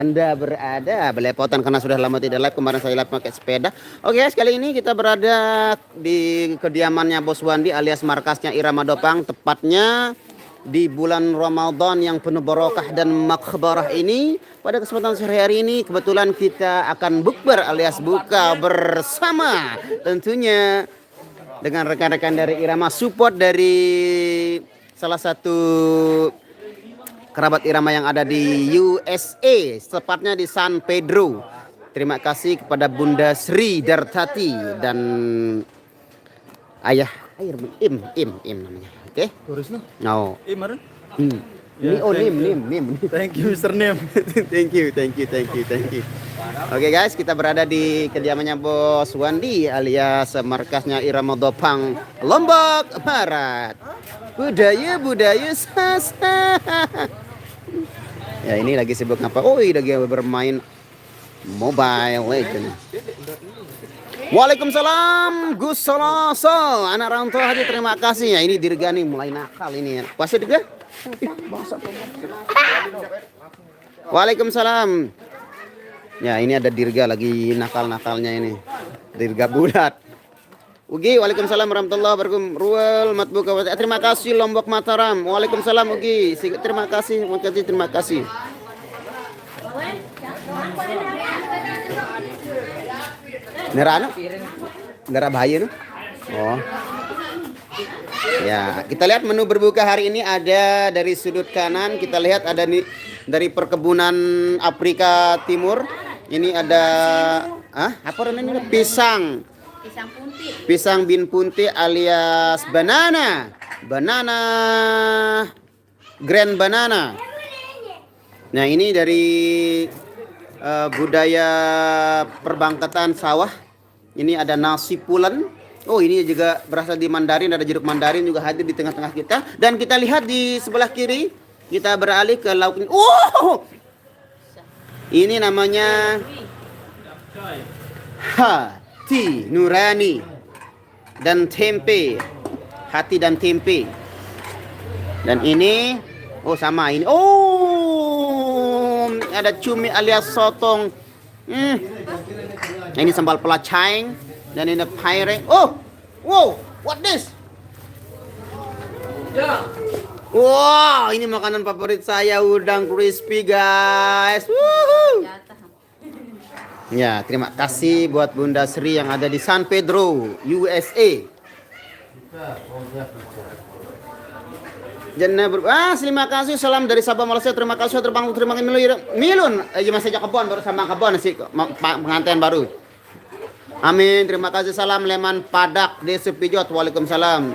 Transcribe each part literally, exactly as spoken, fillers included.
Anda berada belepotan karena sudah lama tidak live. Kemarin saya live pakai sepeda. Oke, guys, kali ini kita berada di kediamannya Bos Wandi alias markasnya Irama Dopang, tepatnya di bulan Ramadan yang penuh barokah dan makbarah ini. Pada kesempatan sore hari ini, kebetulan kita akan bukber alias buka bersama, tentunya dengan rekan-rekan dari Irama, support dari salah satu kerabat Irama yang ada di U S A, tepatnya di San Pedro. Terima kasih kepada Bunda Sri Dartati dan Ayah Air Im Im Im namanya. Oke. Turis no. No. Eh, maren. Hmm. Ya, Ini oh thank Nim you. Nim Nim. Thank you, Mister Nim. Thank you, thank you, thank you, thank you. Oke guys, kita berada di kediamannya Bos Wandi alias markasnya Irama Dopang, Lombok Barat. Budaya budaya Sasak. Ya, ini lagi sibuk ngapa? Oh, lagi bermain Mobile Legend. Waalaikumsalam Gus Soloso. Anak rantau hadir, terima kasih. Ya, ini Dirga nih mulai nakal ini ya. Puasa Dirga? Ih, masa tuh. Waalaikumsalam. Ya, ini ada Dirga lagi nakal-nakalnya ini. Dirga bulat. Ugi, waalaikumsalam warahmatullahi wabarakatuh. Ruel Matbuka, terima kasih Lombok Mataram. Waalaikumsalam Ugi. Terima kasih, terima kasih, terima kasih. Nera anu? Nera bahaya no? Oh. Ya, kita lihat menu berbuka hari ini ada dari sudut kanan, kita lihat ada nih dari perkebunan Afrika Timur. Ini ada ah, apa namanya? Pisang. Pisang punti. Pisang bin punti alias banana. Banana. Grand banana. Nah, ini dari eh, budaya perbangketan sawah. Ini ada nasi pulen. Oh, ini juga berasal di Mandarin, ada jeruk Mandarin juga hadir di tengah-tengah kita. Dan kita lihat di sebelah kiri, kita beralih ke lauk ini. Oh! Ini namanya hati nurani dan tempe. Hati dan tempe. Dan ini oh sama ini. Oh, ada cumi alias sotong. Hmm. Ini sambal pelacaing dan ini pire. Oh, wow, what this? Wah, ini makanan favorit saya, udang crispy guys. Woohoo. Ya, terima kasih buat Bunda Sri yang ada di San Pedro, U S A. Jenna ber- ah, terima kasih, salam dari Sabah Malaysia. Terima kasih terbang terima kasih milun. Milun. Eh, masih aja kebon baru sama kebon sih pengantin baru. Amin. Terima kasih, salam Leman Padak di Sepijot. Waalaikumsalam.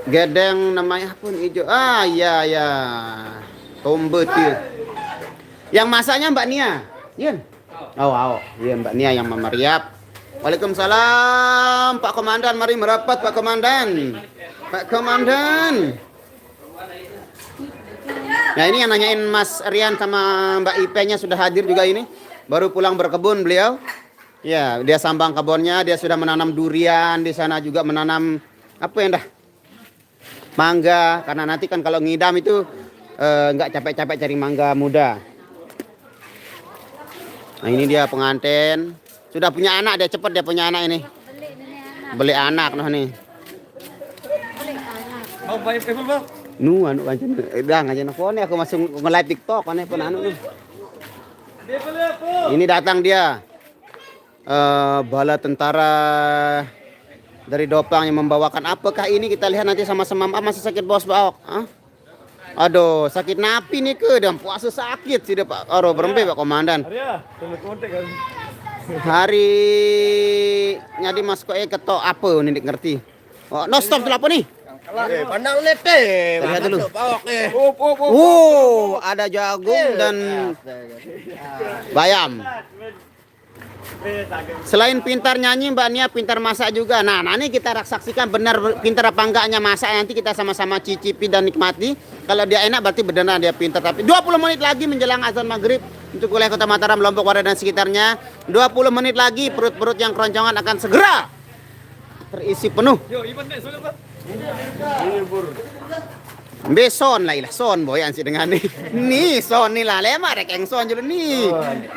Gedeng namanya pun hijau. Ah, iya ya. Tombe tuh. Yang masaknya Mbak Nia. Yin. Oh, wow. Iya, Mbak Nia yang memeriap. Waalaikumsalam Pak Komandan, mari merapat Pak Komandan. Pak Komandan. Nah, ini yang nanyain Mas Rian sama Mbak Ipe-nya sudah hadir juga ini. Baru pulang berkebun beliau. Ya, dia sambang kebunnya, dia sudah menanam durian di sana juga menanam apa ya dah? Mangga karena nanti kan kalau ngidam itu eh, nggak capek-capek cari mangga muda. Nah, ini dia pengantin. Sudah punya anak dia cepet dia punya anak ini. Beli anak noh nih. Mau bayar ke bang? Nu anu kancen dah ngancen phone aku masuk nge-live TikTok aneh pun anu nih. Ini datang dia. Eh, bala tentara dari Dopang yang membawakan apakah ini kita lihat nanti sama-sama ah, masih sakit bos baok ah aduh sakit napi nih ke dan puasa sakit sih Pak aro berembe Pak Komandan Arya, tunggu kontak kan. hari nyadi mas kok eh ketok apa nih ngerti oh no stop apa nih Eh, pandang nete. Lihat dulu. Bawa ke. Op op op. Wow ada jagung dan bayam. Selain pintar nyanyi, Mbak Nia pintar masak juga. Nah, nanti kita saksikan benar pintar apa enggaknya masak. Nanti kita sama-sama cicipi dan nikmati. Kalau dia enak berarti benar dia pintar. Tapi dua puluh menit lagi menjelang azan maghrib untuk wilayah Kota Mataram, Lombok, Warai dan sekitarnya. Dua puluh menit lagi perut-perut yang keroncongan akan segera terisi penuh. Yo, Iban deh, sudah Pak. Mbe son lah, ilah son boyan si dengan ni. Ni son ni lah, lemak rekeng son julu ni.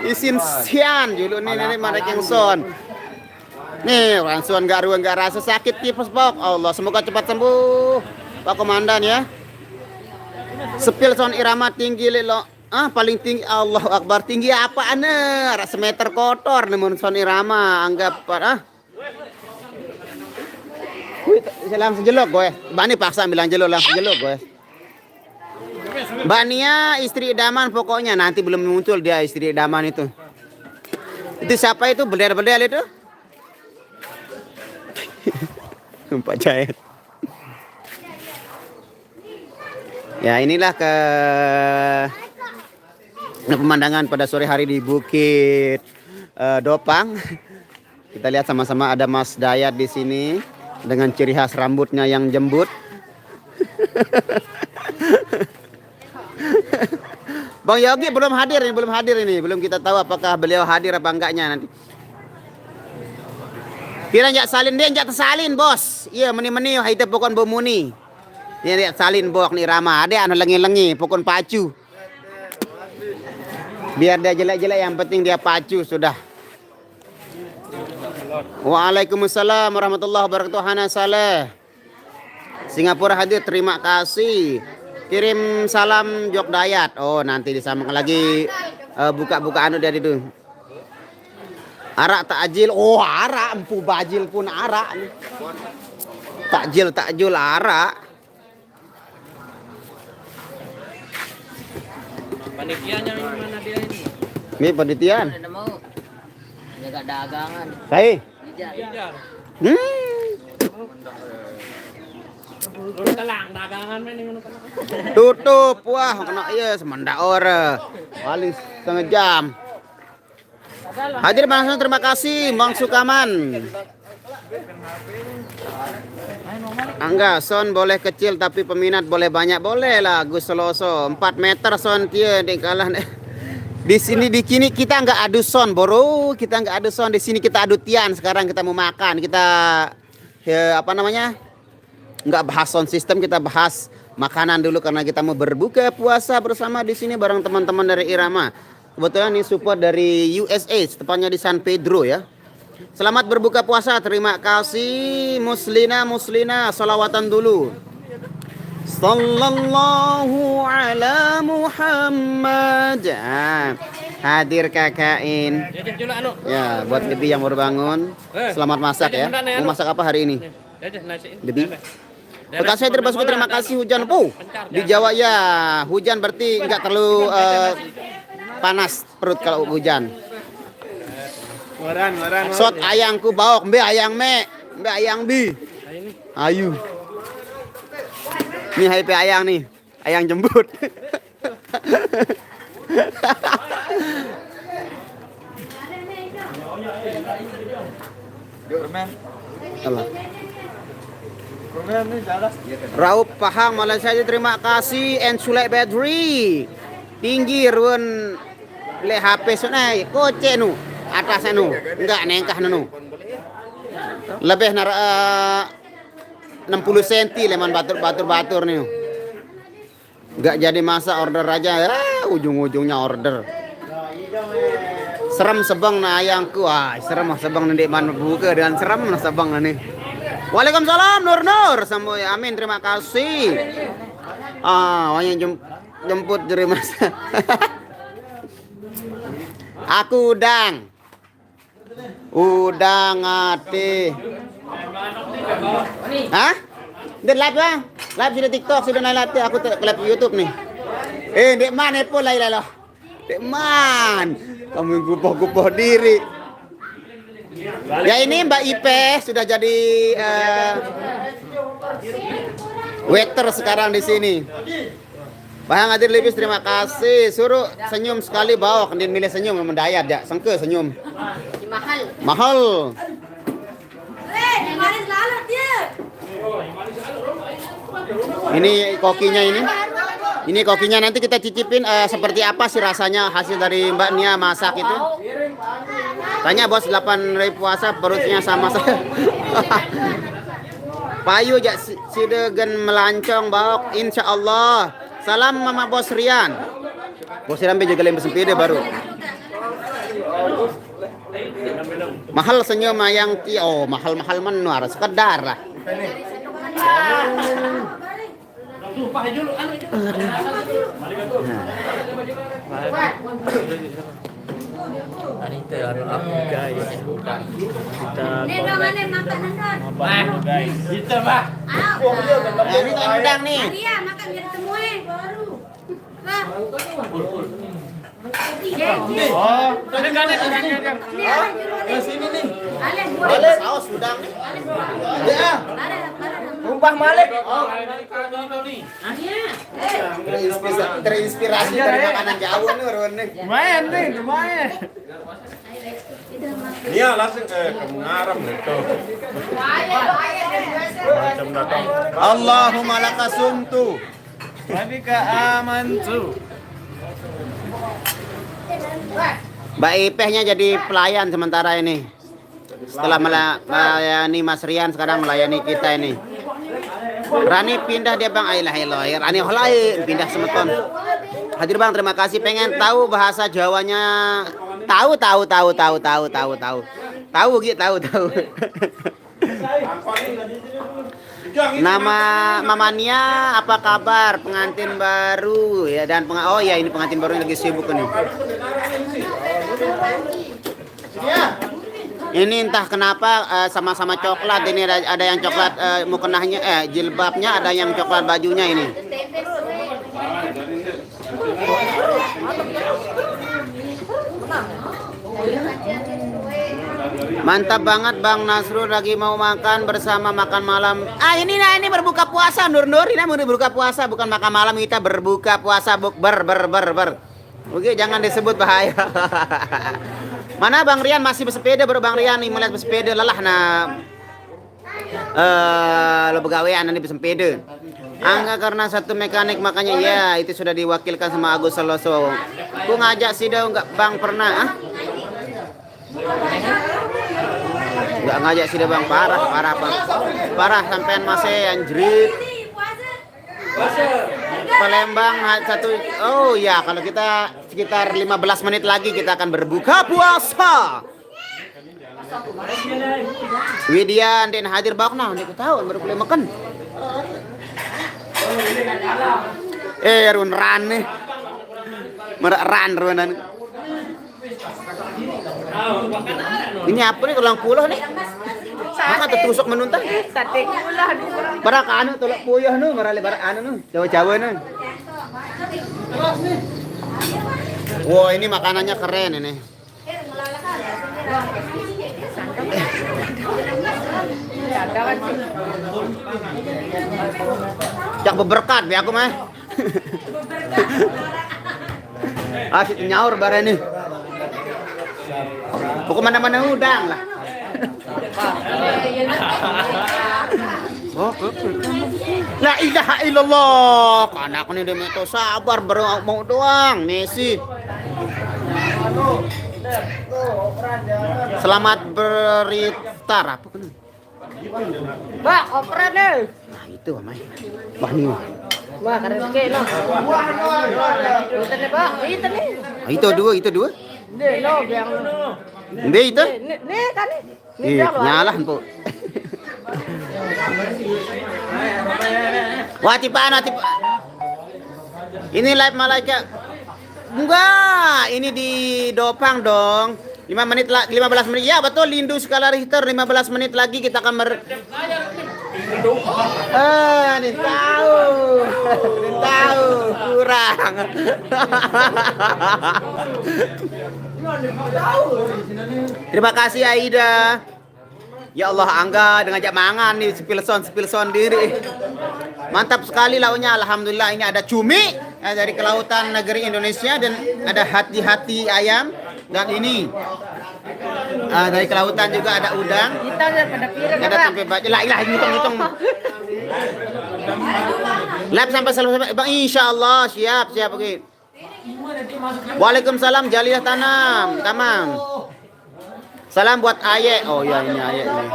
Isin sian julu ni, ni marekeng son. Nih, orang son gak ruang gak rasa sakit tipes, Bok. Allah, semoga cepat sembuh, Pak Komandan, ya. Sepil son irama tinggi, lelo. Ah, paling tinggi, Allahu Akbar. Tinggi apa ane? Rak semeter kotor nih mun son irama, anggap ah. Wih, saya langsung jelok gue. Bani paksa bilang jelok, langsung jelok gue. Mbak Nia, istri idaman pokoknya, nanti belum muncul dia, istri idaman itu. Itu siapa itu, bedel-bedel itu? Pak Jahit. Ya, inilah ke pemandangan pada sore hari di Bukit eh, Dopang. Kita lihat sama-sama, ada Mas Dayat di sini dengan ciri khas rambutnya yang jembut. Bang Yogi belum hadir ini, belum hadir ini. Belum kita tahu apakah beliau hadir apa enggaknya nanti. Kira jak salin dia, jak tersalin, Bos. Iya, meni-meni itu pokon bomuni. Ini lihat salin bok ni rama. Ada anu lengi-lengi, pokon pacu. Biar dia jelek-jelek, yang penting dia pacu sudah. Waalaikumsalam warahmatullahi wabarakatuh, Hana Saleh. Singapura hadir, terima kasih. Kirim salam Jok Dayat. Oh, nanti disambung lagi eh, buka-buka anu dia itu. Arak takjil, oh arak, empu bajil pun arak ni. Takjil takjul arak. Panitianya mana dia ini? Ini panitian. Ada mau jaga dagangan. Sai. Ijal. Hmm. Telang dagangan main ini. Tutup, wah kena iya semendak ora. Paling setengah jam. Hadir Bang Hasan, terima kasih Bang Sukaman. Angga, sound boleh kecil tapi peminat boleh banyak, boleh lah Gus Seloso. Empat meter sound kia dek kalah dek. Di sini di kini kita nggak adu sound, bro. Kita nggak adu sound di sini, kita adu tian. Sekarang kita mau makan, kita ya, apa namanya? Nggak bahas sound system, kita bahas makanan dulu karena kita mau berbuka puasa bersama di sini bareng teman-teman dari Irama. Kebetulan ini support dari U S A, tepatnya di San Pedro ya. Selamat berbuka puasa, terima kasih Muslina, Muslina, salawatan dulu. Sallallahu ala Muhammad. Ah, hadir K K in. Ya, buat Debbie yang baru bangun, selamat masak ya. Mau masak apa hari ini? Debbie? Bekas saya termasuk terima kasih hujan. Puh, di Jawa ya hujan berarti nggak terlalu eh, panas perut kalau hujan. Sot ayangku baok, mbe ayang me, mbe ayang bi. Ayu. Nih hai pe ayang nih, ayang jembut. Alah. Raup Pahang Malaysia, terima kasih. And Sulek Battery tinggi ruen le H P sunai koce nu atas nu enggak nengkah nu lebih nar eh, enam puluh senti leman batur-batur batur nih. Nggak jadi masa order aja ya, ujung-ujungnya order. Serem sebeng nah ayangku, wah serem sebeng nanti mana buka dengan serem nah sebeng nih. Waalaikumsalam Nur Nur, semua amin, terima kasih. Ah, wanya jem, jemput jeri masa. Aku udang. Udah ngati. Hah? Dia live bang. Live sudah TikTok, sudah naik live aku tak live YouTube nih. Eh, dek mana pun lah lo. Dek man. Kamu gupoh-gupoh diri. Ya ini Mbak Ipe sudah jadi uh, waiter sekarang di sini. Bang Adil Lipis terima kasih. Suruh senyum sekali bawa kendin milih senyum mendayat ya. Sengke senyum. Mahal. Mahal. Ini kokinya ini. Ini kokinya nanti kita cicipin uh, seperti apa sih rasanya hasil dari Mbak Nia masak itu. Tanya bos delapan hari puasa perutnya sama saya. Payu jak si- side gen melancong baok, insya Allah. Salam Mama Bos Rian. Bos Rian be juga lem sempide baru. Mahal senyum ayang ti, oh, mahal-mahal menuar sekedar lah. Anita anu aku guys. Kita Ini dong ada makanan dong. Abang guys. Kita bah. Nah, ini kan udang nih. Maria makan jadi semua baru. Lah. Oh, ada kan ada kan ada. Ini ada jeruk nih. Sini nih. Ale buat. Ale saus udang nih. Ya. Ada, ada. Tumpah Malik. Oh, ini kan ini nih. Terinspirasi, terinspirasi dari makanan Jawa nih, Ron nih. Lumayan nih, lumayan. Iya, langsung ke Kampung Aram nih tuh. Macam datang. Allahumma lakasumtu. Tapi ke aman tuh. Mbak Ipehnya jadi pelayan sementara ini. Setelah mela- melayani Mas Rian, sekarang melayani kita ini. Rani pindah dia, Bang. Ailah, eloy. Rani holai pindah semeton. Hadir, Bang, terima kasih. Pengen tahu bahasa Jawanya. Tahu, tahu, tahu, tahu, tahu, tahu, tahu. Tahu, Gi, tahu, tahu. Nama Mamania, apa kabar pengantin baru ya, dan penga- oh ya, ini pengantin baru lagi sibuk ini. Ini entah kenapa eh, sama-sama coklat. Ini ada, ada yang coklat eh, mukenahnya, eh, jilbabnya, ada yang coklat bajunya ini. Mantap banget Bang Nasrul, lagi mau makan bersama makan malam. Ah, ini nah, ini berbuka puasa, Nur Nur. Ini mau berbuka puasa, bukan makan malam, kita berbuka puasa, buk ber ber ber ber. Oke, jangan disebut, bahaya. Mana Bang Rian? Masih bersepeda, baru Bang Rian nih melihat bersepeda lelah nah. Eh, lo begawean ini bersepeda. Angga karena satu mekanik, makanya ya itu sudah diwakilkan sama Agus Saloso. Ku ngajak sida enggak Bang pernah, ah? Enggak ngajak sida Bang, parah, parah Bang. Parah sampean masih anjrit. Palembang ha- satu. Oh ya, kalau kita sekitar lima belas menit lagi kita akan berbuka puasa. Widya, ndeq hadir baok nah, ndeq tahu baru boleh makan. Eh, Run Ran nih. Merak Ran Runan. Ini apa nih, tulang puluh nih? Maka tetusuk menuntan. Sate kula. Barak anu, tulak puyuh nu, merale barak anu nu, Jawa-Jawa nu. Wah, ini makanannya keren ini. Cak beberkat be aku mah. Asik nyaur bareng nih. Pokok mana-mana udang lah. Oh, la ilaha illallah. Anak ini udah meto sabar baru mau doang, Messi. Selamat beriftar apa kan? Mbak, operan deh. Nah, itu amai. Wah, nih. Wah, keren ke lo. Itu nih, Mbak. Itu nih. Nah, itu dua, itu dua. Nih, lo biang. Mbe itu? Nih, nih, nih, kan nih. Nih, Ih, biang lo. Nyalah, Mpok. Wah, tipe anak, tipe. Ini live malaikat. Enggak, ini di Dopang dong. Lima menit la- lima belas menit. Ya, betul, Lindu Skala Richter, lima belas menit lagi kita akan mer- Eh, nih tahu. Nih tahu, kurang. Terima kasih, Aida. Ya Allah, Angga dengan jak mangan nih, spilson, spilson diri. Mantap sekali lauknya, alhamdulillah. Ini ada cumi eh, dari kelautan negeri Indonesia dan ada hati-hati ayam dan ini ah, dari kelautan juga ada udang. Kita udah pada piring, ada tempe bacem. Lah, ilah, hitung, hitung. Lab sampai selesai, Bang. Insya Allah, siap, siap, oke. Waalaikumsalam, Jaliah Tanam, Tamam. Salam buat Aye. Oh ya, ini Aye nih.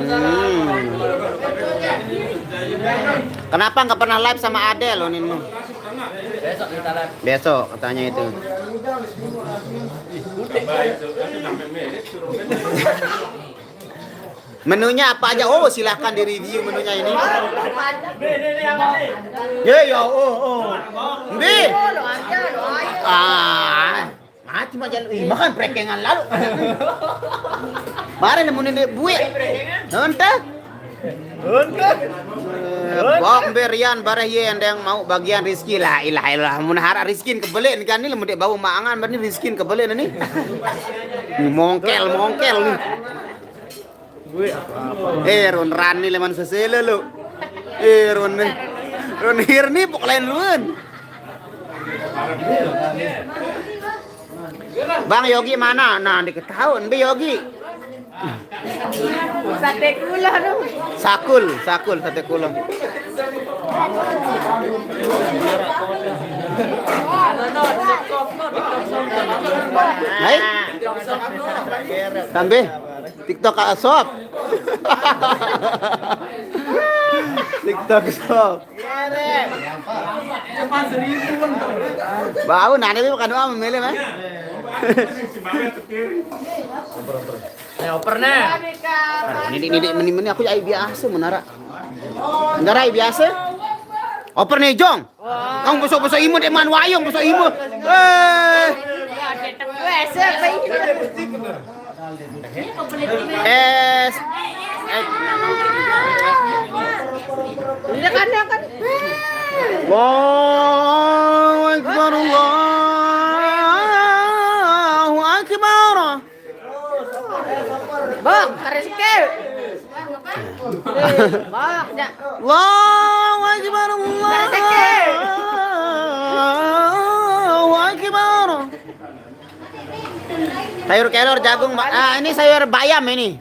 Hmm. Kenapa nggak pernah live sama Ade lo nih? Besok katanya itu. Menunya apa aja? Oh, silahkan di-review menunya ini. Ya, ya, oh, oh. Ndi? Ah, mati mah jalan. Ih, makan prekengan lalu. Mari nemu nenek bue. Nonton. Nonton. Bok mberian bareh ye yang mau bagian rizki. La ilaha illallah. Mun harap rizkin kebelin kan nih, lamun dek bau maangan berarti rizkin kebelin nih. Ini mongkel, mongkel nih. Gue apa-apa. Eh, Ron Rani leman sesele lo. Eh, Ron. Ron Hirni pok lain ruen. Bang Yogi mana? Nah, diketahuan be Yogi. Sate kula dong. Sakul, sakul sate kula. Hai. Tambah. TikTok Asop. TikTok Asop. Bau nane bi makan apa milih mah. Ya oper nih. Ini ini ini ini aku ya biasa menara. Menara biasa. Oper nih Jong. Kang bosok-bosok imut, eman wayung bosok imut. Eh. Es. Eh. Udah kan, udah kan. Allahu Akbar, Allahu Akbar. Bok, rezeki. Bok, dah. Allahu Akbar, Allahu Akbar. Sayur kelor, jagung, Mbak. Ah, ini sayur bayam ini.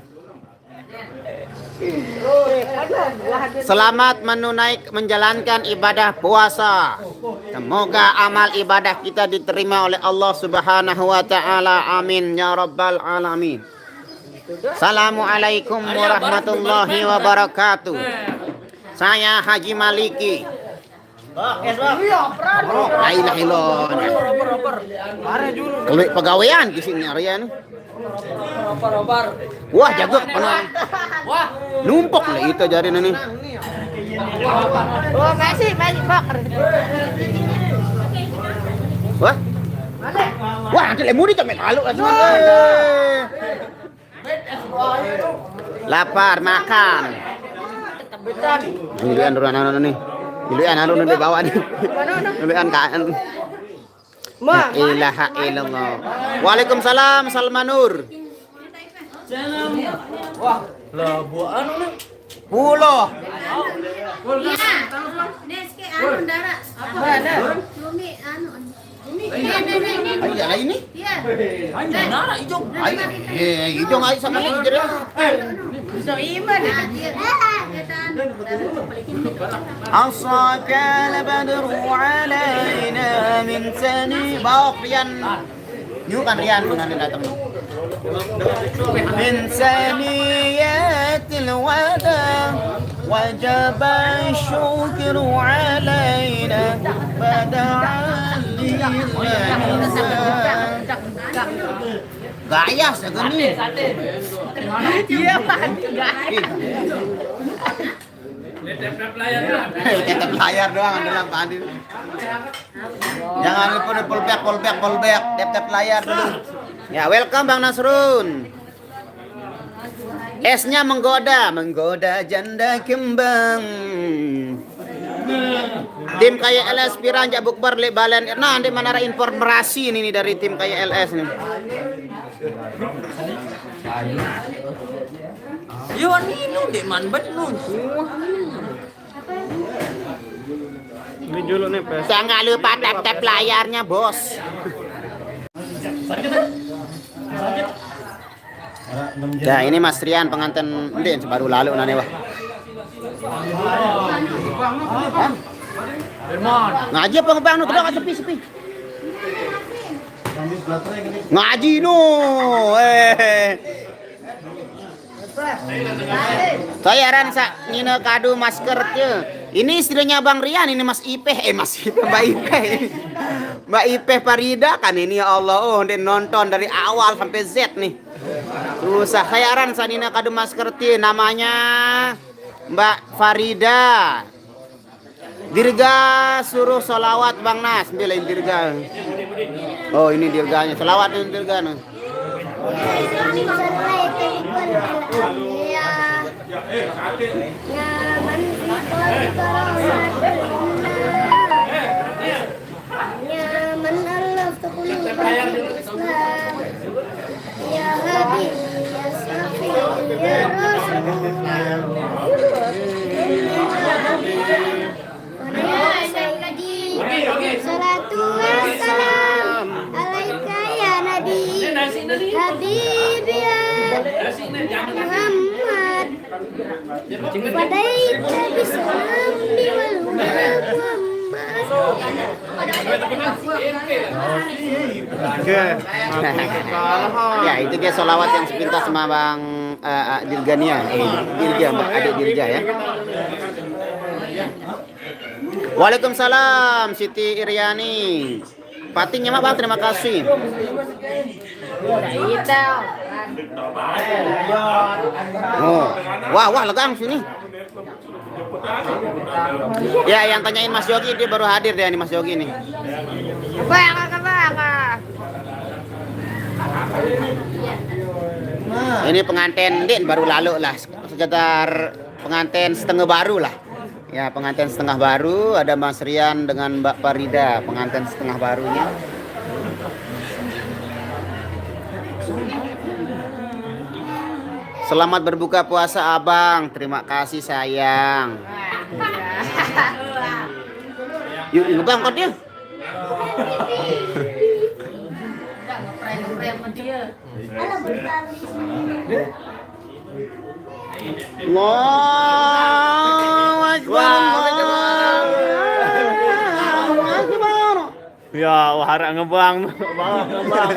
Selamat menunaik menjalankan ibadah puasa. Semoga amal ibadah kita diterima oleh Allah Subhanahu wa taala. Amin ya rabbal alamin. Assalamualaikum warahmatullahi wabarakatuh. Saya Haji Maliki. La ilaha illallah. Keluik pegawaian di sini area nih. Wah, jago penuh. Wah, numpuk lah itu jari nih. Oh, masih, masih, Pak. Wah. Wah, nanti lemuri temen lalu lah semua. Lapar, makan. Ini anu anu nih. Ini anu anu dibawa nih. Ini kan. La ilaha illallah. Waalaikumsalam, Salmanur. Wah, lah buah anu nih. Pulo. Iya. Nih, sekian anu, Dara. Apa? Lumi, anu. Lumi. Iya, iya, iya. Ayo, jalan ini. Iya. Ayo, nara, Ijong. Ayo, eh, Ijong, ayo sama ini, jadi. Bisa iman. Nah, dia. Asaka labadru alaina min sani. Bawa, Rian. Yuk kan Rian, mana datang? Min saniyatil wada wajaba syukru alaina fada'an lil insan. Gaya segini. Iya, Pak. Tetap layar doang adalah Pak Andi. Jangan lupa di pull back, pull back, pull back. Tap-tap layar dulu. Ya, welcome Bang Nasrun. Esnya menggoda, menggoda janda kembang. Tim kaya L S piran jak bukber lek balen. Nah, nanti mana ada informasi ini nih dari tim kaya L S nih. Yo, anu dek man bet nun. Ini dulu nih, Pes. Jangan lupa tap-tap layarnya, Bos. Ya, ini Mas Rian pengantin ndin baru lalu nane wah. Hah? Ngaji apa ngebang nu? Coba sepi, sepi. Ngaji no. Eh. Saya aran sa nina kado masker tia. Ini istrinya Bang Rian, ini Mas Ipeh, eh, Mas Ipeh, Mbak Ipeh. Mbak Ipeh Farida kan ini, ya Allah, oh, dia nonton dari awal sampai Z nih. Susah. Saya aran sa nina kado masker tia, namanya Mbak Farida. Dirga suruh solawat Bang Nas, ambil lain Dirga. Oh, ini Dirganya, solawat ini Dirga nih. Ya man allafta qulubana bil Islam. Ya Habib, ya Shafi, ya Rasulullah. Ya Sayyidi, salatu wassalam alaika ya Nabi, Habibi ya Muhammad. Fadaita bisalam wal huda wal Muhammad. Oke. Ya, itu dia solawat yang sepintas sama Bang eh, eh, Dirgania. Eh, Dirga, Mbak, adik Dirga ya. Waalaikumsalam Siti Iryani. Patinya Mak Bang, terima kasih. Ita. Oh, wah wah legang sini. Ya, yang tanyain Mas Yogi, dia baru hadir deh, ini Mas Yogi nih. Apa yang apa apa? Ini pengantin din baru lalu lah, sekitar pengantin setengah baru lah. Ya, pengantin setengah baru, ada Mas Rian dengan Mbak Farida, pengantin setengah barunya. Selamat berbuka puasa Abang. Terima kasih sayang. Yuk, yuk Bang, kau dia. Allahu Akbar. Allahu Akbar. Ya, wah harap ngebang, bang ngebang.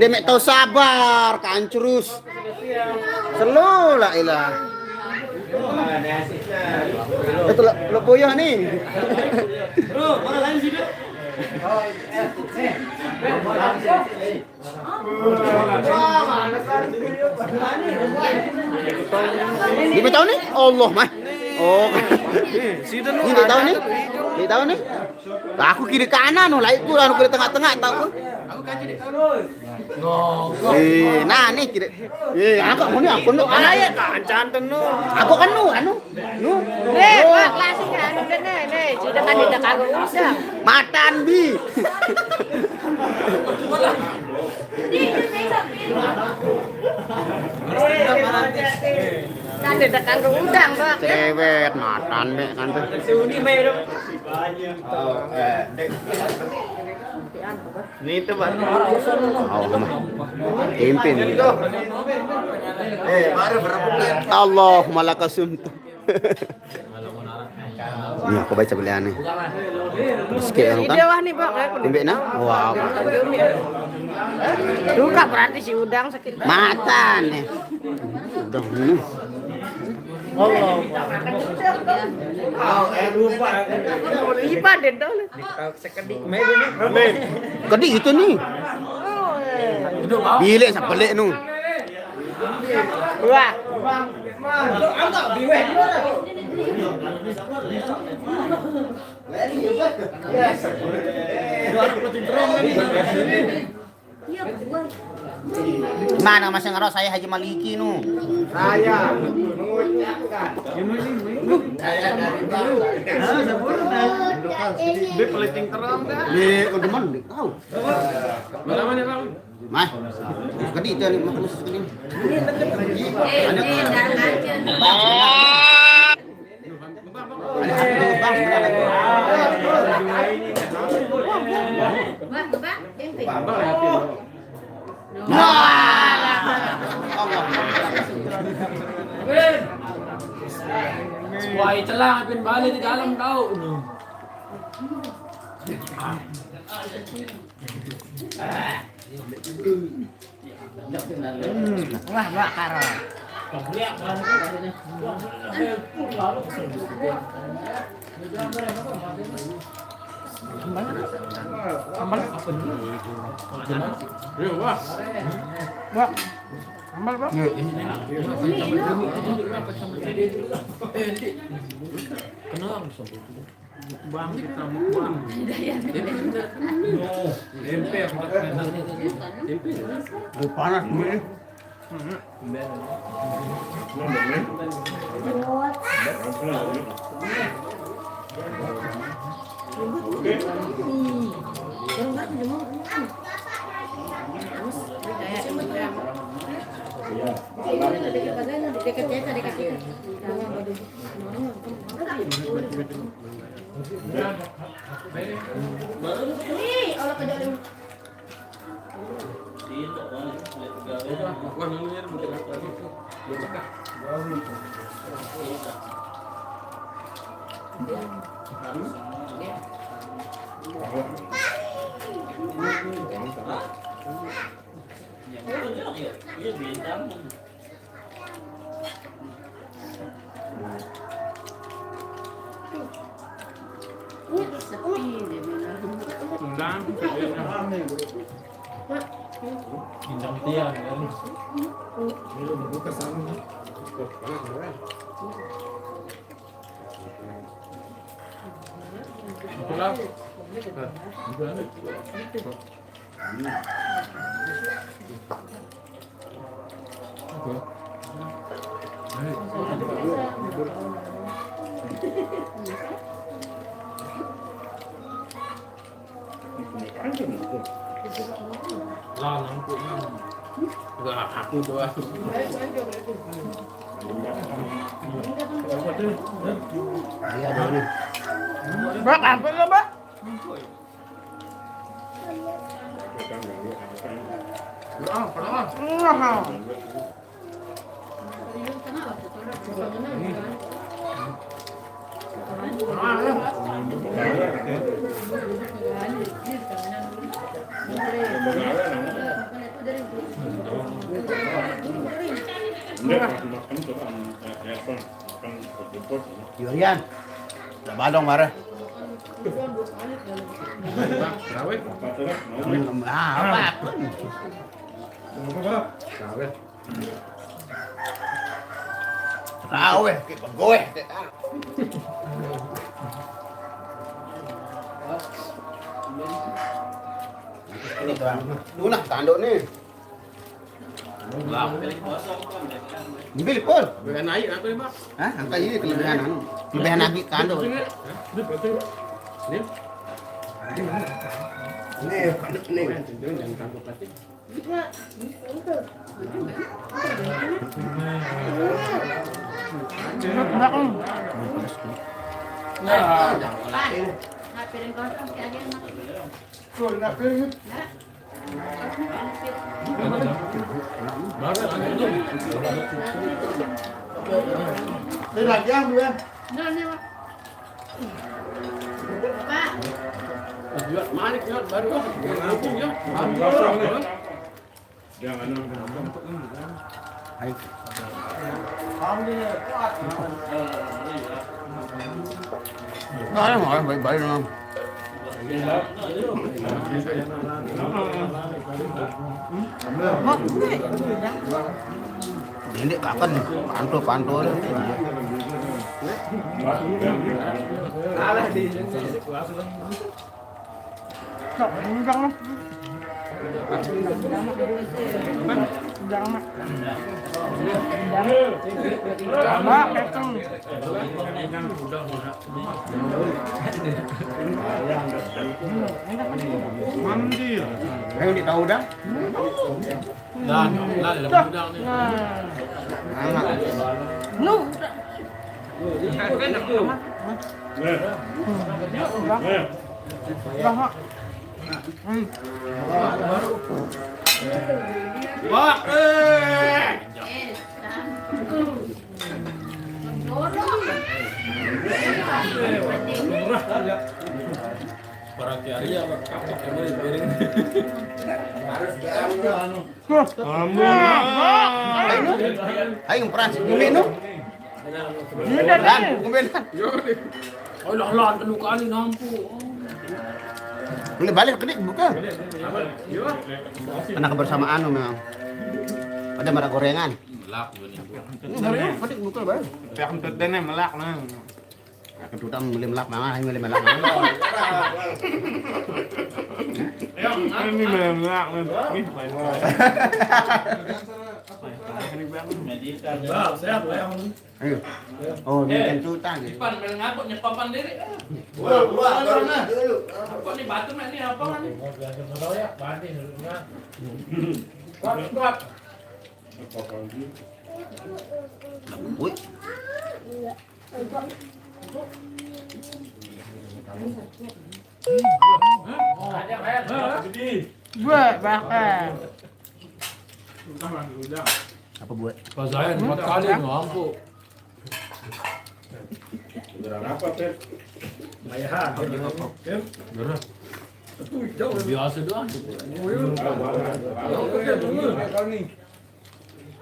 Dia mek tahu sabar, kancrus. Selo la ilah. Itu lo, lo boyah ni. Dia tahu ni? Allah mah. Oh. Ini dia tahu ni? Dia tahu ni? Aku kiri kanan, oh, lain tu, aku kiri tengah-tengah tahu. Eh, nah ni kiri. Eh, aku mau ni aku nak. Ayo, kancan tenu. Aku kan nu, anu. Nu. Eh, Pak, klasik anu deh nih, nih. Sudah kan tidak kagak usah. Matan bi. Kan tidak kagak udang, Pak. Cewek matan be kan tuh. Ini itu, Pak. Oh, mah. Pimpin. Allahumma lakasumtu. Ini aku baca belian ni. Sikit kan? Dia wah nih, Pak. Timbik nah? Wah. Duka berarti si udang sakit. Matan ni. Udah ni. Ipa deh dong. Kedi itu ni. Bilik sa pelik nu. Wah. Mana masih ngerasa saya Haji Maliki nu. Dia peliting terang dah. Di Udeman di tahu. Mana mana bang? Mah. Kedi itu ni mah khusus kedi. Wah, celah pin balik di dalam tahu. Hmm, wah, bakar. Sambal. Sambal. Iya, wah. Wah. Sambal, Pak. Iya. Kenal langsung. Bang, kita mau bang. No, tempe, tempe. Oh, panas ini. Undang, undang tiang, ya. Itulah. Lah, nangkuknya. Lah, aku doang. Iya, ada nih. Bak, apa lo, Bak? Yurian, udah badong marah. Nah, apa? Raweh, kayak begoeh, kayak ah. Ini doang. Tuh nah, tanduk nih. Ambil, Pul. Bukan air apa ya, Pak? Hah? Angkat ini kelebihan anu. Kelebihan lagi tanduk. Ini, ini. Ini, ini. Jangan tangkap plastik. Ini lagi yang dua. Pak. Lihat, Malik, lihat, baru. Yang kosong nih. Jangan nonton. Ayo. Nah, yang orang baik-baik dong. Ini kapan? Pantul-pantul. Kalah di Indonesia. Sok, udang mah. Udang mah. Udang. Sama, kacang. Mandi. Ayo, di tahu udang. Nah, nah, dalam udang nih. Nah. Mana? Nu. Wah, eh. Para kiai apa? Apa kiai piring? Ayo, ayo, Pras, bumi nu. Ini dari Lan, bumi Lan. Oh, lah, lah, telu kali nampu. Ini balik ke dia, buka. Karena kebersamaan memang. Ada maraq gorengan. Melak juga nih. Ini hari ini pedik buka, Bang. Kayak kentut deh nih, melak, nah. Nah, kedutaan beli melak mangan, ayo beli melak mangan. Ini beli melak, nih. Nih, main. Bang, siap, Bang. Ayo. Oh, ini Eh, kentut aja. Ipan, main ngabuk, nyepapan diri. Wah, wah, wah, wah, wah. Apa nih, batu nih, apa nih? Kuat, kuat. Woi. Buat bakar. Apa buat? Pas saya empat kali, mampu. Beneran apa, Pep? Bayaran. Pep? Bener. Biasa doang.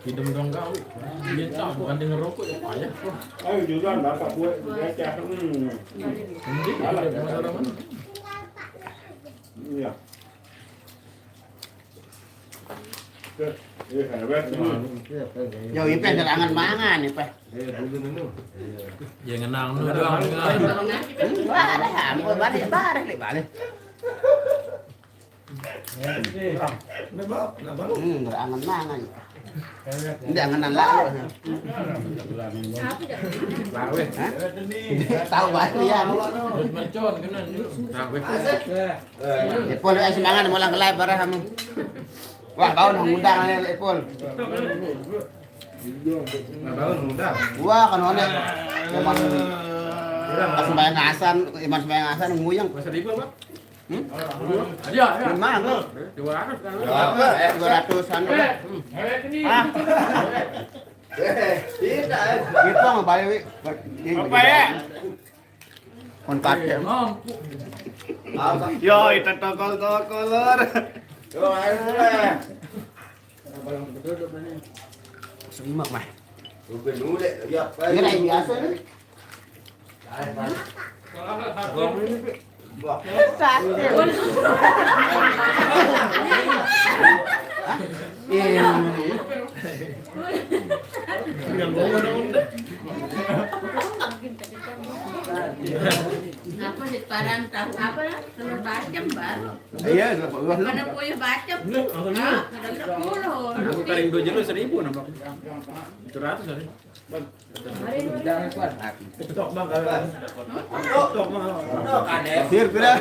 Hidung dong kau. Dia tahu, bukan denger rokok, ya payah. Ayo, duluan, bapak gue, gue cek. Hmm. Mending ada masalah mana? Iya. Yo, Ipe nerangan mangan, Ipe. Ya, ngenang nu doang. Wah, ada ampun, balik, balik, balik. Hmm, nerangan mangan. Ini anganan lalu. Hah? Tahu banget ya. Mercon, kena. Ipul, eh, semangat, mau lang live bareng kamu. Wah, bau nang undang nih, Ipul. Wah, kan onek. Iman sembahyang asan, iman sembahyang asan nguyang. Masa ribu apa? Hmm? Iya, iya. Mana? Dua ratus kan? Ya, eh, dua ratus anu. Eh, eh, ini. Ah. Eh, tidak, eh. Gitu, Bang, balik, Wi. Apa ya? Kon kate. Mampu. Apa? Yo, itu tokol-tokol, Lur. Yo, ayo, mulai. Semak, mah. Lu ben mulai, ya, apa? Ini lagi biasa, nih. Ayo, Pak. Wah. Sakit. Iya. Apa sih, parang tahu apa? Telur bacem baru. Iya, telur bacem. Mana puyuh bacem? Hah? Ada sepuluh. Aku paling dua jero seribu nampak. Tujuh ratus hari. Jangan, Pak. Tok, Bang, kalau Tok, Bang. Sir, pira?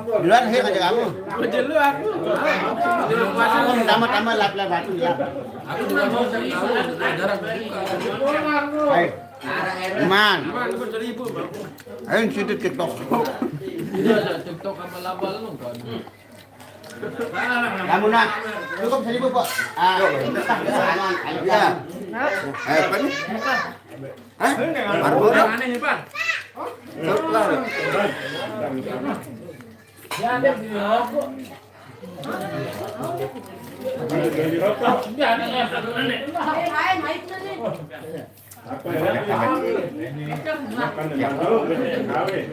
Duluan, Sir, aja kamu. Aja lu aku. Tambah, tambah, lap, lap, lap, lap. Aku juga mau seribu, jarang buka. Hai. Iman. Iman, lu seribu, Bang. Ayo, situ TikTok. Iya, TikTok sama labal lu, kan. Kamu nak, cukup seribu, Pak. Ah, iya. Eh, apa nih? Hah? Marlboro? Yang aneh nih, Pak. Serut lah. Ya, ada di aku. Ini aneh, aneh. Apa ya? Makan dengan tahu, dengan kawin.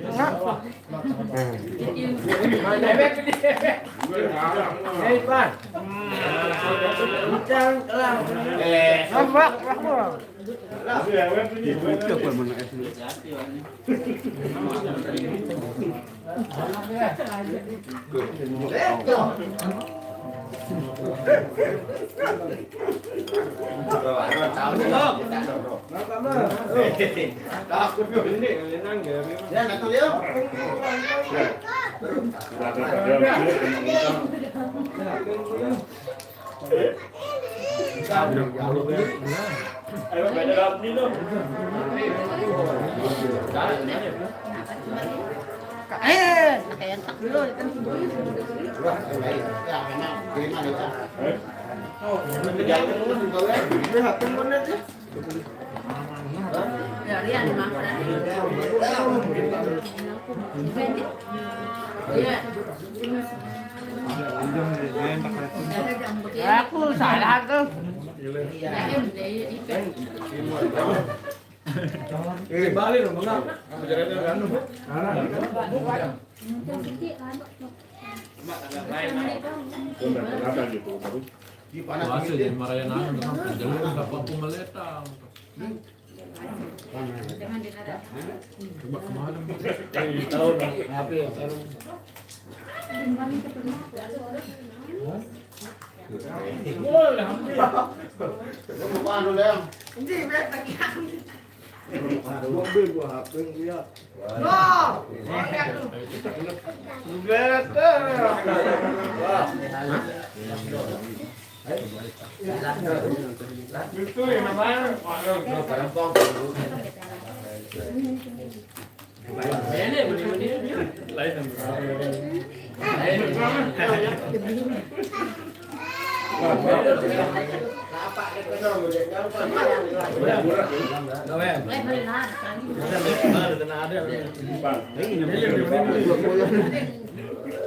Gue harap. Hei, Pak. Bintang telah. Eh, Pak, Pak. Tapi ya, web ini, web ini. Eh, pakai yang tak dulu, itu. Ya, memang. Ini hati mana sih? Ya, Iya, makan. Iya. Aku salah tuh. Iya, iya, iya. Eh, balik dong, Bang. Puasa jadi marahin anak, jangan lupa pengeletan. Coba kemana? Mobil gua H P lihat. Itu yang namanya.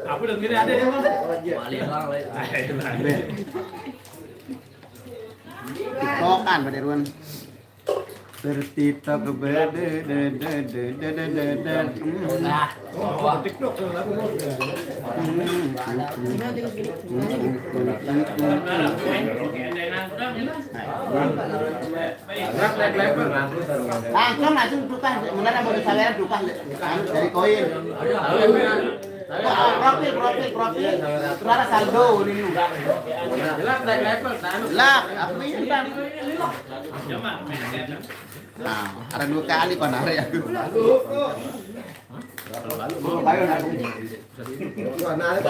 Apa udah gini ada ya, Bang? Balik, Bang, balik. Tokan pada ruan. Bertitok bede de de de de de de de. Hmm. Langsung, langsung tukang, beneran mau saweran tukang dari koin. Wah, profil, profil, profil. Saudara saldo ini. Lah, apa ini, Bang? Nah, ada dua kali kok narik aku. Ayo, narik. Wah, narik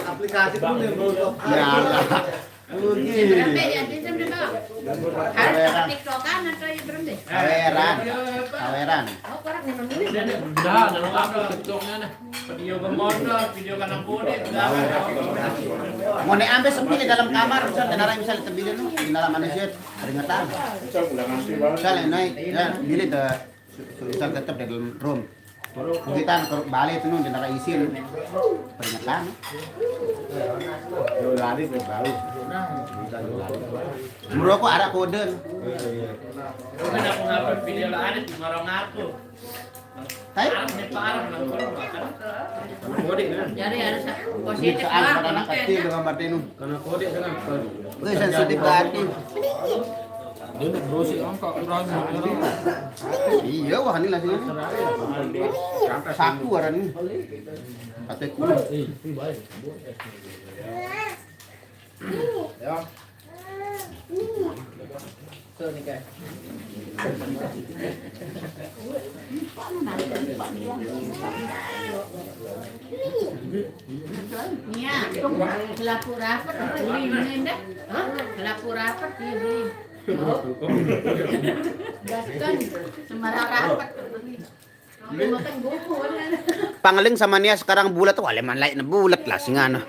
aplikasi pun yang belum top. Ya, lah. Berembe ya, di sini, Bang. Harus pakai TikTokan atau ya berembe? Saweran. Saweran. Oh, kurang lima menit. Dah, dah lengkap tuh TikToknya nih. Video bermodal, video kanan kode, segala. Mau nek ampe sepi di dalam kamar, bisa tenara bisa tembilin lu, di dalam manusia keringetan. Bisa naik, ya, bilik ke, bisa tetap di dalam room. Kita ke balik tuh, tenara isin. Keringetan. Yo, lari ke bawah. Merokok arah koden. Iya, iya. Lu kan aku ngupload video lah, ada di marang aku. Tapi Arab nih, Pak Arab, nang kono makan. Karena kode kan. Jadi harus positif, soal Pak, pada anak pakai kecil aja. Dengan batin. Karena kode kan. Wih, sensitif hati. Dia udah berusi angka kurang. Iya, wah, ini langsung. Saku ada nih. Kata kulit. Ya. Tuh nih, Kak. Nia, selaku rapat, beli ini deh. Hah? Selaku rapat, dia beli. Gaston, sembarang rapat, beli. Pangling sama Nia sekarang bulat, wah, leman lain bulat lah singana.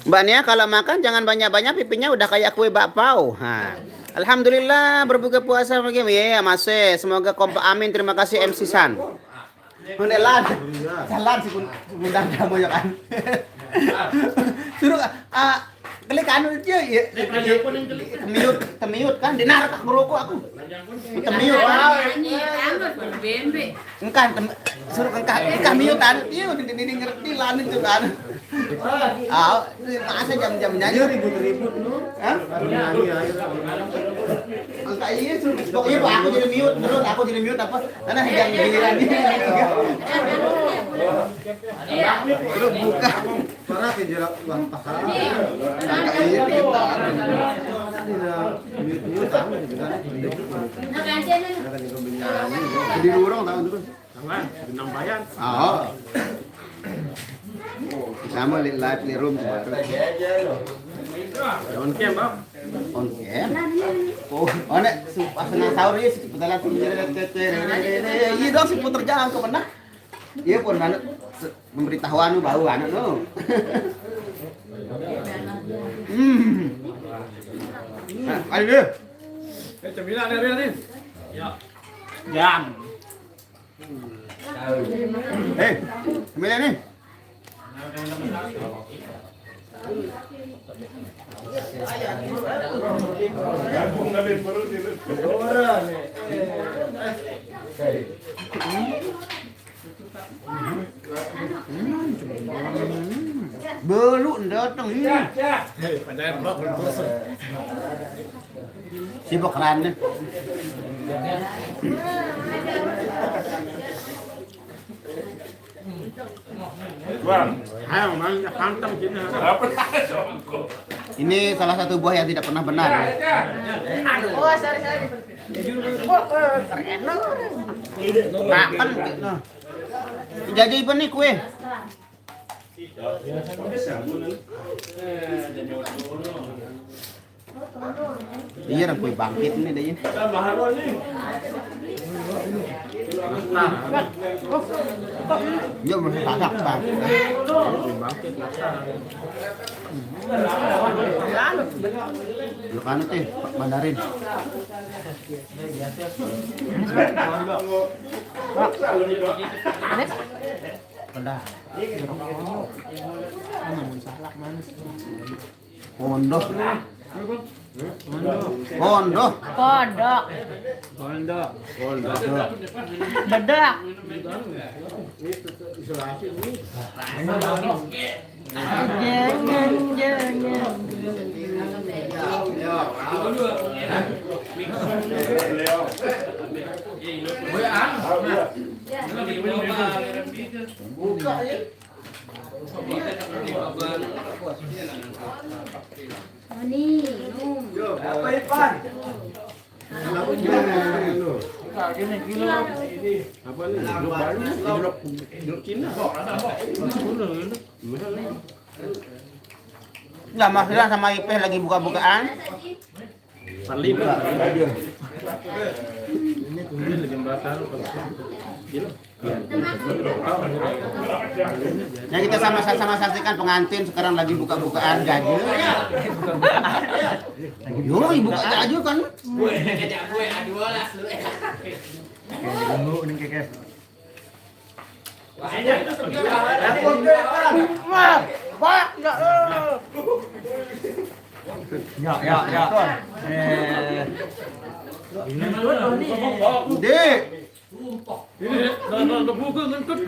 Mbak Nia kalau makan jangan banyak-banyak, pipinya udah kayak kue bakpao. Ha. Alhamdulillah berbuka puasa lagi. Iya, masih. Semoga kompak, amin. Terima kasih M C San. Mendelan. Jalan si Bun-, Bundang kamu ya kan. Suruh, ah, klik anu itu ya. Temiut, temiut kan, dinar tak merokok aku. Temiut. Nyanyi, tambah, bembe. Engkah tem-, suruh engkah, engkah miut anu, iya, di, di, di ngerti lah anu itu kan. Ah, masa jam-jam nyanyi ribut-ribut lu? Hah? Nyanyi aja. Engkah iya, suruh, pokoknya Pak, aku jadi miut, menurut aku jadi miut apa? Karena jam giliran ini. Terus buka. Para ke jarak uang pahala. Iya, kita. Ini na, ini, ini tamu gitu kan. Ada yang kembali. Jadi orang tahu terus. Jangan, benang bayan. Oh. Sama li-, live li room tuh. On cam, Bang. On cam. Oh, oh, nek su-, pas nang sahur ya, si putar langsung jadi kece. Iya dong, si putar jalan ke mana? Iya, pun mana? Pemberitahuan lu bau anak lu. Hmm. Nah, ayo deh. Cemilan ya, Rian, nih. Jam. Eh, cemilan nih. Belum datang ini. Sibuk kan nih. Bang, ayo, Bang, hantam sini. Ini salah satu buah yang tidak pernah benar. Oh, sorry, sorry. Makan gitu. Jadi apa nih kue? Iya, orang kue bangkit nih deh. Iya, masih pasak, Bang. Kue bangkit, lu kan teh, Pak Mandarin. Pedas. Namun salak manis. Pondok. Pondok. Pondok. Pondok. Pondok. Bedak. Jangan, jangan. Buka ya. Ini, minum. Yo, apa, Ipan? Apa nih? Jeruk baru nih, jeruk, jeruk Cina. Nggak, Mas Ira sama Ipeh lagi buka-bukaan. Parlima. Ini kumpul di jembatan. Ya, kita sama-sama saksikan pengantin sekarang lagi buka-bukaan ganjil. Yo, buka aja kan. Gue, gue, aduh lah. Oke, dulu nih, Keke. Wah, Pak, enggak. Ya, ya, ya. Eh. Ini. Ini, nah, nah, kebuka ngentut.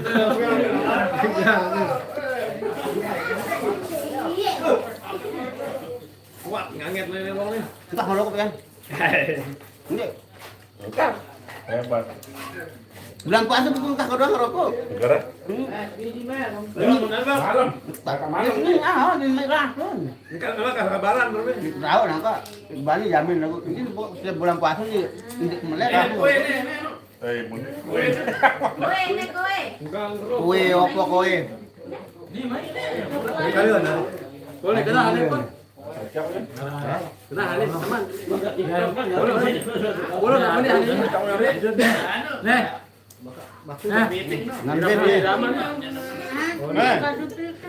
Kuat, nganget nih, nih, Bang, nih. Entah kalau kepian. Ini. Hebat. Bulan puasa tuh entah kau doang rokok. Negara? Hmm. Malam. Malam. Ini, ah, di merah pun. Enggak, enggak, enggak lebaran, belum. Tahu, nah, kok. Bali jamin aku. Ini bu-, setiap bulan puasa nih, ini melek. Eh, aku. Kue, nih, nih, nih. Eh, mun-, kue. Kue, ini kue. Kue, opo kue? Boleh, kena, ada, Pak. Kena, ada, teman. Boleh, boleh, ada, ada. Nih. Ngambil nih.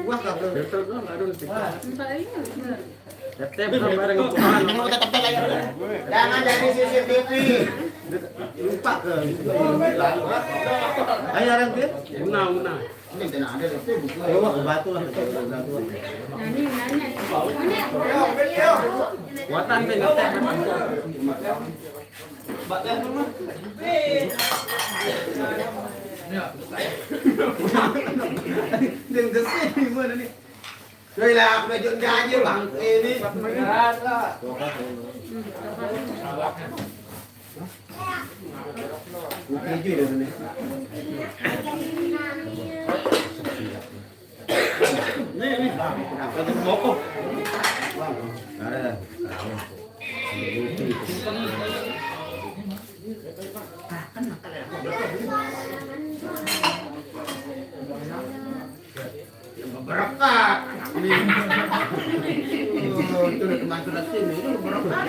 Wah, kagak. Tetep bareng. Jangan jadi C C T V. Lupa ke. Ayo, orang dia. Una, una. Ini kena ada itu buku. Ayo, wah, batu lah. Kuatan deh, ngeteh. Yang desi gimana nih? Woi lah, aku belajar aja, Bang. Ini. Oke, cuy, dah sini. Nih, nih. Ada. Berkat. Ini. Oh, itu udah teman sudah sini, itu berkat.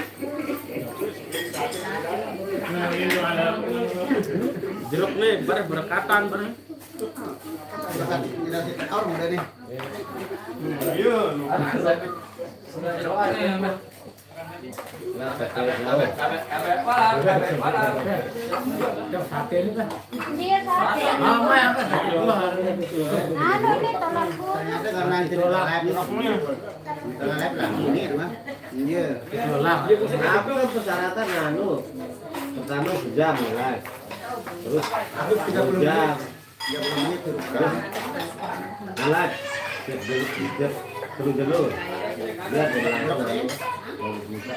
Jeruk nih, ber-, berkatan, ber-. Berkat, tidak sih, orang udah nih. Iya, lu. Dia sate. Anu, ini tolak kurus. Ada karena nanti di live. Di live lah, ini mah. Iya. Apa persyaratan anu? Pertama sejam ya, live. Terus tiga puluh jam. Tiga puluh menit tuh. Terus live. Cek dulu, cek terus dulu. Lihat dari langsung. Kalau bisa.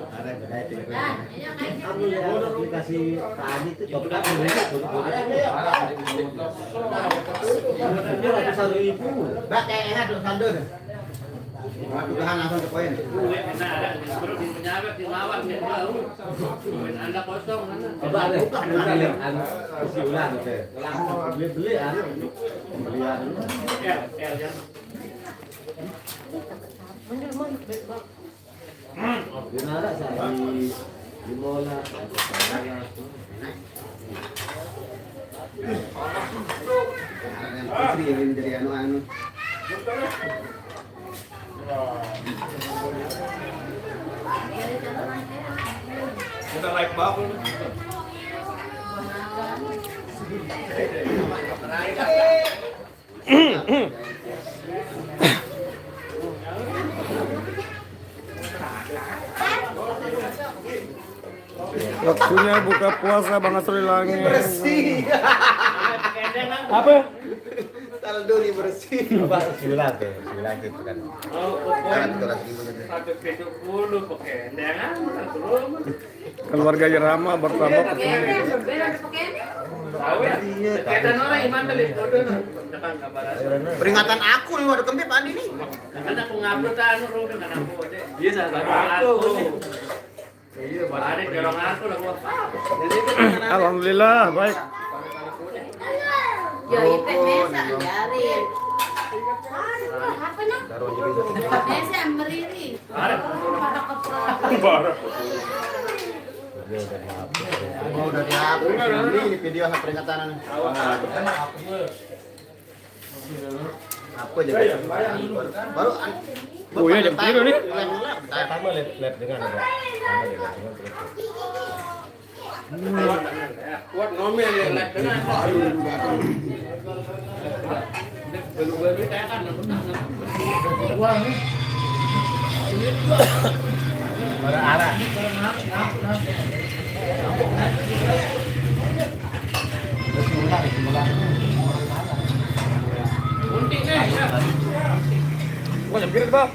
Ada yang beda itu. Aplikasi tadi itu coba dulu, dulu, dulu. Itu ratusan ribu. Mbak, kayaknya tuh saldo deh. Matugahan langsung ke poin. Duit mana ada, terus di penyawat, di mawar, di bau. Duit anda kosong mana? Coba deh, buka dulu nih, anu, isi ulang gitu. Beli-beli anu, pembelian. Ya, ya, ya. Di mana saya di, di mola. Yang putri yang jadi anu-anu. Kita naik bakul. Waktunya buka puasa, Bang Asri Langit. Bersih. Apa? Saldo nih bersih. Apa? Sembilan tuh, sembilan tuh kan. Oh, pokoknya. Ada tuh lagi mana tuh? Satu tujuh puluh pakai. Jangan, belum. Keluarga Irama bertambah pesona. Peringatan aku nih, waduh, kempit Pak Andi nih. Kan aku ngupload anu, Ruben, kan aku aja. Iya, salah satu aku. Ada dorong aku lah, gua. Alhamdulillah, baik. Ya, itu mesa biarin. Mesa meriri. Parah. Mau udah dihapus. Ini video peringatan. Apa aja? Baru, baru an-, Oh iya, jam tiga nih. Mulai, mulai. Pertama live, live dengan apa? Pertama live dengan terus. Kuat ngomel ya, live dengan. Baru-baru saya kan nonton. Wah, ini. Ini tuh. Pada arah. Wah, jam berapa, Bang?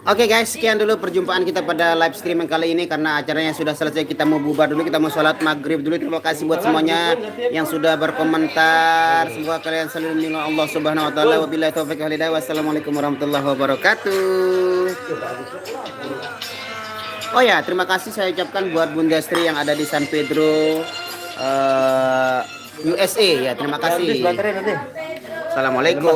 Oke guys, sekian dulu perjumpaan kita pada live streaming kali ini karena acaranya sudah selesai. Kita mau bubar dulu, kita mau sholat maghrib dulu. Terima kasih buat semuanya yang sudah berkomentar. Semoga kalian selalu dilindungi Allah Subhanahu wa taala. Wabillahi taufiq wal hidayah. Wassalamualaikum warahmatullahi wabarakatuh. Oh ya, terima kasih saya ucapkan buat Bunda Sri yang ada di San Pedro, eh, U S A ya. Terima kasih. Assalamualaikum.